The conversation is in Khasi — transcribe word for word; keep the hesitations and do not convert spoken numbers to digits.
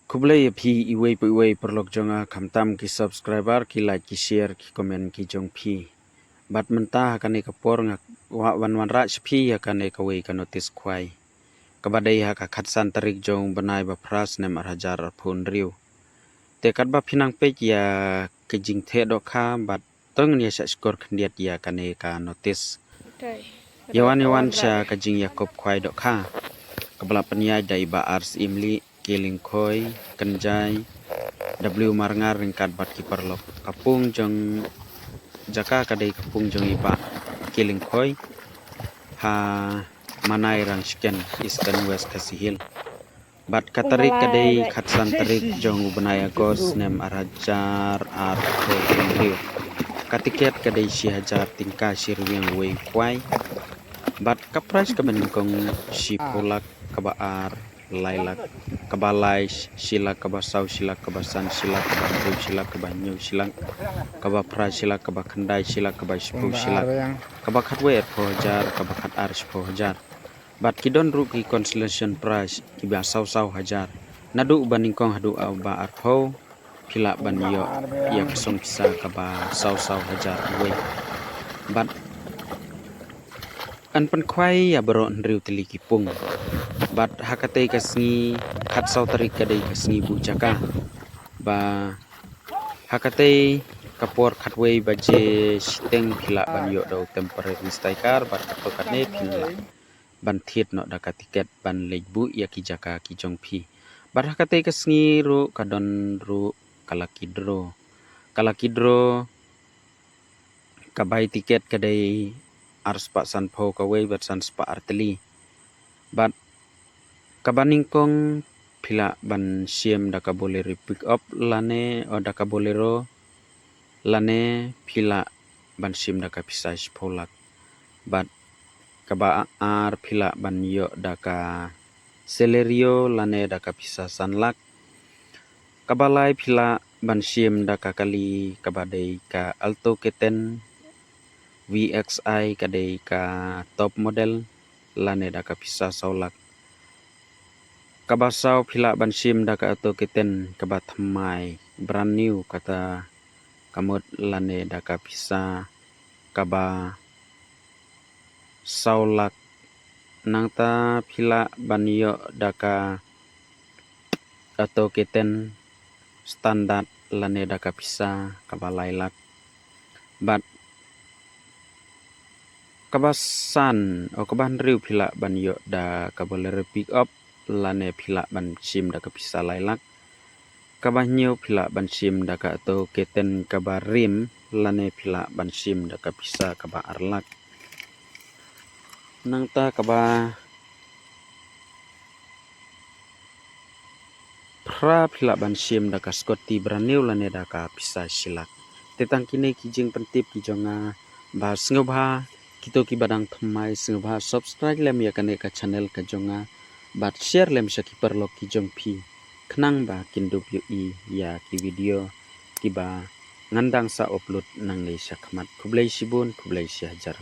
Khublei ïa phi iwei pa iwei paralok jong nga, khamtam ki subscriber, ki like, ki share, ki comment ki jong phi. Bad mynta ha kane ka por nga wan wanrah sha phi ïa kane kawei ka notice khwai, kaba dei ha ka khatsan tarik jong u bnai ba phra snem ar hajar arphew hynriew. Te katba phi nang peit ïa ka jingtheh dohkha bad tang ïa shah shkor khyndiat ïa kane ka notice. Ïa wan ïa wan sha ka jingïakob khwai dohkha, kaba la pynïaid da i Bah R Syiem Lieh, K. Lyngkhoi, Kynjai, W. Marngar ryngkat bad ki paralok. Ka pung jong jaka ka dei ka pung jong i Bah K. Lyngkhoi ha Manai Rangshken, Eastern West Khasi Hills. Bad ka tarik ka dei khatsan tarik jong u bnai August snem ar hajar arphew hynriew. Ka tiket ka dei shi hajar tyngka shi rwiang uwei u khwai. Bad ka prize kaba nyngkong shiphew lak, kaba ar lai lak, kaba lai shi lak, kaba saw shi lak, kaba san shi lak, kaba hynriew shi lak, kaba hynñiew shi lak, kaba phra shi lak, kaba khyndai shi lak, kaba shiphew shi lak, kaba khatwei arphew hajar, kaba khatar shiphew hajar. Bad ki don ruh ki consolation prize kiba saw saw hajar. Naduh uba nyngkong haduh uba arphew phi lah ban ïoh ïa ka song pisa kaba saw saw hajar uwei. Bad yn pynkhwai ïa baroh hynriew tylli ki pung. Bad ha katei ka sngi khatsaw tarik ka dei ka sngi buh jaka. Ba ha katei ka por khatwei baje shiteng phi lah ban ïoh da u temporary striker bad kato kane phin lah ban thied noh da ka tiket ban leit buh ïa ki jaka ki jong phi. Bad ha katei ka sngi ruh ka don ruh ka lucky draw. Ka lucky draw ka bai tiket ka dei ar spah sanphew kawei bad san spah ar tylli. Bad kaba nyngkong phi lah ban shim da ka Bolero pick up lane o da ka Bolero lane phi lah ban shim da ka pisa shiphew lak. Bad kaba ar phi lah ban ïoh da ka Celerio lane da ka pisa san lak. Kaba lai phi lah ban shim da ka kali kaba dei ka Alto K ten V X I ka dei ka top model lane da ka pisa saw lak. Kaba saw phi lah ban shim da ka Alto K ten kaba thymmai brand new kata ka mut lane da ka pisa kaba saw lak. Nangta phi lah ban ïoh da ka Alto K ten standard lane da ka pisa kaba lai lak. Bad kaba san o kaba hynriew phi lah ban ïoh da ka Bolero pick up lane phi lah ban shim da ka pisa lai lak. Kaba hynñiew phi lah ban shim da ka Alto K ten kaba rim lane phi lah ban shim da ka pisa kaba ar lak. Nangta kaba phra phi lah ban shim da ka Scooty brand new lane da ka pisa shi lak. Te tang kine ki jingpyntip ki jong nga, ba sngewbha kito kiba dang thymmai sngewbha subscribe lem ïa kane ka channel ka jong nga bad share lem sha ki paralok ki jong phi khnang ba kin dup ïohi ïa ki video kiba ngan dang sa upload nangne shakhmat. Khublei shibun, khublei shihajar.